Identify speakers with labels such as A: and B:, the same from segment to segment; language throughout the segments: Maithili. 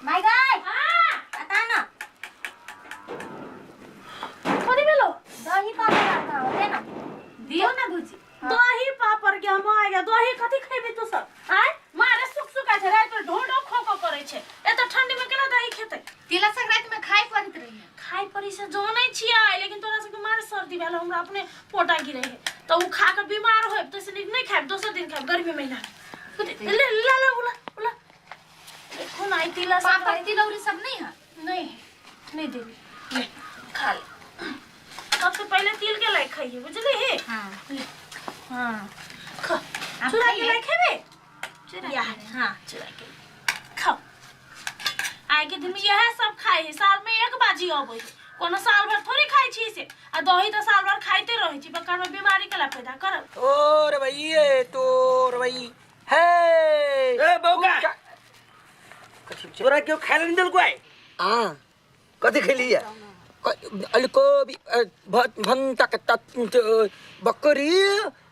A: My guy.
B: हाँ।
A: पता ना।
B: कथी भेलो?
A: दही पापड़ आता होते ना, दियो ना भुजी।
B: दही पापड़ के हम आ गया। दही कथी खेबी तू सब? आय मारे सुख सुख छै, रात में ढोढो खो खो करे छै। एत ठंडी में केना दही खेतै?
C: तिला संक्रांति में खाय पड़ैत रही।
B: खाय पड़ी से जानै छियै, लेकिन तोरा सबके मारे सर्दी भेल, हमरा अपने पोटा गिरे है, तऽ उ खा के बीमार होब, तैसे नीक नहि खायब, दोसर दिन खायब गर्मी महीना में। ले ले ले, उला उला देखो ना, आई तिला
C: पापड़
B: संक्रांति।
C: तिलौरी सब नहीं है?
B: नहीं है, नहीं देवी, ले खा ले। सबसे पहले तिल के लाई खाइए, बुझली हे?
A: हाँ।
B: ले, हाँ खा।
A: आप
B: चूड़ा के
A: खाइए।
B: लाई खेबे?
A: चूड़ा
B: या,
A: के।
B: हाँ, चूड़ा के खाओ। आइ के दिन में यह सब खाए है, साल में एक बाजी अबै है, कोनो साल भर थोड़ी खाइ छी से। आ दही तऽ साल भर खाइते रहै छी, बकार में बीमारी केला पैदा करब।
D: ओ रे भाई, ए तोर भाई हे।
E: ए बौका, तोरा केओ खाय लए नहि देलको आइ?
D: आ।
E: कथी खेली है?
D: अलकोबी भंटा के बकरी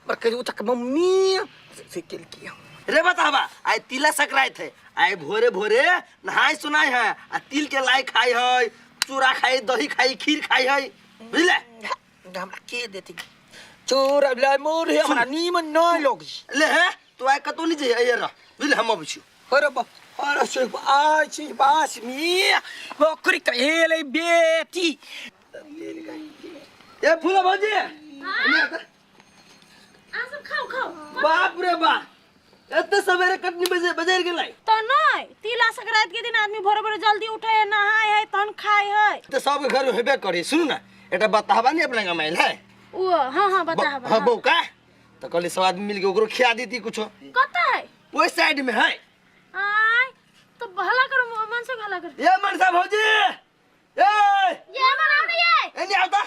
D: बकरी उठा के मम्मी से केलकी।
E: रे बताबा, आइ तिला संक्रांति है, आइ भोरे भोरे नहाय सुनाय है आ तिल के लाई खाय है, चूड़ा खाय, दही खाय, खीर खाय है, बुझले?
D: हमरा के देती चोर लाई मोर है, हमरा नीमन न लोग।
E: ले हे, तू आइ कतौ नहि जइहे, अइहे रह, बुझले? हम अबै छियौ।
D: अरे बा, अरे से आ छी बास मी बकरी के हेले बेटी।
E: ए फूला भौजी।
B: आ सब खाओ खाओ।
E: बाप रे बा, एते सवेरे कटनी बजे बजार गेलै?
B: तो नहीं, तिला संक्रांति के दिन आदमी भोरे भोरे जल्दी उठे है, नहाय है, तहन खाय है।
E: तऽ सब घर में हेबे करे। सुनू ना, एकटा बताहबा नहीं अपना गाँव में आयल है?
B: ओ हाँ हाँ, बता।
E: हाँ बौका, तऽ कहली सब आदमी मिलके ओकरो खिया देती कुछो।
B: कत है?
E: ओहि साइड में है।
B: आय तो भला करो, मन से भला करो।
E: ए मनसा भौजी, ए।
B: ये बनाओ ना ये।
E: ए नहीं आता।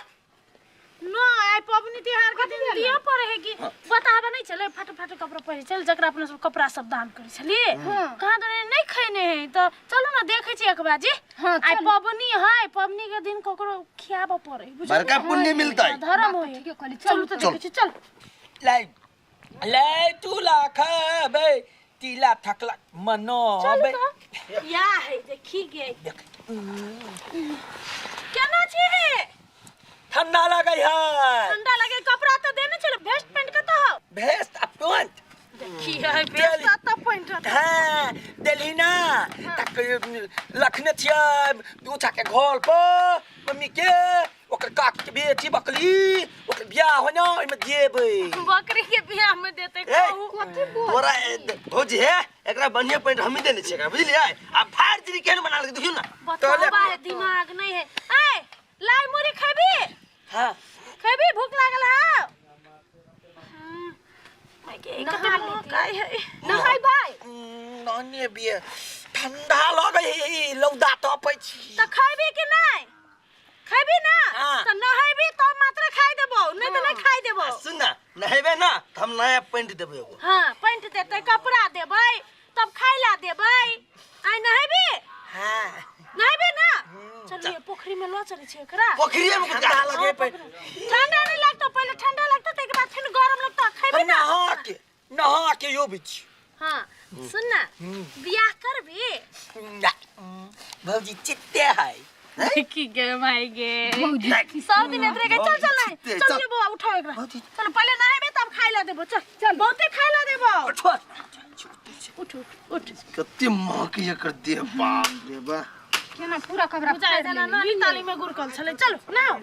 B: न आइ पबनी तिहार के दिन दिया पड़े है कि बताबा नहीं चले, फट फट कपड़ा पहिरे चल, जकरा अपना सब कपड़ा सब दान करे छलिए। कहाँ तो नहीं खैने है, तो चलू ना देखे छी एक बाजी।
C: हाँ,
B: आइ पबनी है, पबनी के दिन ककरो खियाबऽ पड़े, बुझलियै?
E: बड़का पुण्य मिलतै।
B: धर्म होय।
C: ठीके कहली,
B: चलू तऽ
E: चल।
B: देखे छी, चल।
D: लाई लाई तुला खबै तिला थकला मनोबे।
B: चलू तऽ या है देखी गे।
D: देख।
B: केना छी हे?
D: ठंडा लगै है।
B: ठंडा लगे, कपड़ा तऽ देने छले, भेस्ट पैंट कतऽ हौ?
D: भेस्ट आ पैंट।
B: देखी है भेस्ट आ तऽ पैंट।
D: हाँ, देलही ना तक लखने छियै उठा के घर पर मम्मी के, ओकर काकी के बेटी बकली, ओकर बियाह हो ना, ओहिमे देबै।
B: बकरी के बियाह में देते?
E: ए,
B: कहू।
E: तोरा भौजी हे, एकरा बढ़िया पैंट हमही देने छियै एकरा, बुझलियै? आ फाड़ चिरी केहन बना लेलकै देखियौ ना।
B: बताबा है, दिमाग नहीं है। ए लाई मुरी खेबी?
D: हाँ।
B: खेबी? भूख लागल है।
C: नहा लेती।
B: काय है?
C: नहाय बाय।
D: नने बिये ठंडा लगै है, लौदा तपै छी।
B: त खेबी कि नहीं खेबी ना?
D: हाँ।
B: त नहेबी तो मात्र खाई देबो, नहीं तो नहीं खाई देबो।
E: सुन ना, नहेबे ना तऽ हम नया पैंट देबै एगो।
B: हाँ, पैंट देते, कपड़ा देबै, तब खाई ला देबै। आइ नहेबी?
D: हाँ।
B: नहेबी ना? चलिए पोखरी में लो चलै छै एकरा।
E: पोखरिये में
D: ठंडा लगे पे।
B: ठंडा नहीं लगतो, पहले ठंडा लगतो, ताहिके बाद फिर गरम लगतो। खेबी
D: हम
B: ना?
D: नहा के नहा के यो भी छी।
B: हाँ, सुन ना, बियाह करबी?
D: ना, भौजी चित्ते है।
B: की गे भाई गे,
C: भौजी।
B: सब दिन एतरे के। चल चल नहीं।
E: चल।
B: चल ये बौआ, उठाओ एकरा। चल, पहले नहेबे तब खाइ ला देबो। चल चल, बहुते खाइ ला देबो। उठ उठ उठ।
E: कते महक एकर देह, बाप रे बा।
C: केना पूरा कपड़ा
B: बुझाइ
C: फाड़ि
B: छलै
C: लेली।
B: नानी ताली में गुरकल छलै। चलो नाओ।